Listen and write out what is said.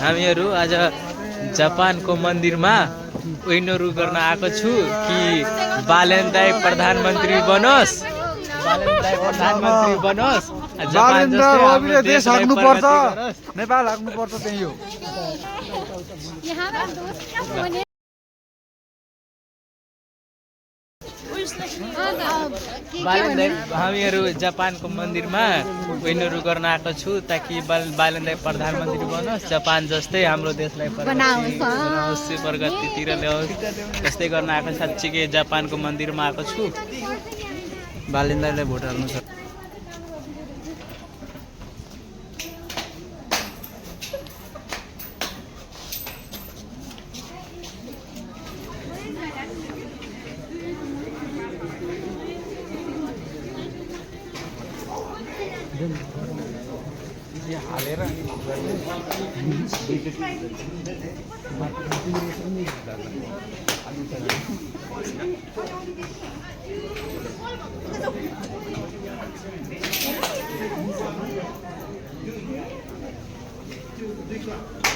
हामीहरू आज जापानको मन्दिरमा उइनहरू गर्न आएको छु कि बालेन दाइ प्रधानमन्त्री बनोस्, जापान जस्तै हाम्रो देश देशलाई हाक्नुपर्छ, प्रगति गरोस्। नेपाल हाक्नुपर्छ त्यही हो। बालेन दाइ हामीहरू जापानको मन्दिरमा उइनहरू गर्न आएको छु ताकि बालेन दाइ प्रधानमन्त्री बनोस्, जापान जस्तै हाम्रो देशलाई बनाओस्, प्रगतितिर ल्याओस्। त्यस्तै गर्न आएको साँच्चीकै जापानको मन्दिरमा आएको छु। बालेन दाइलाई भोट हाल्नु छ। हालेर Thank you.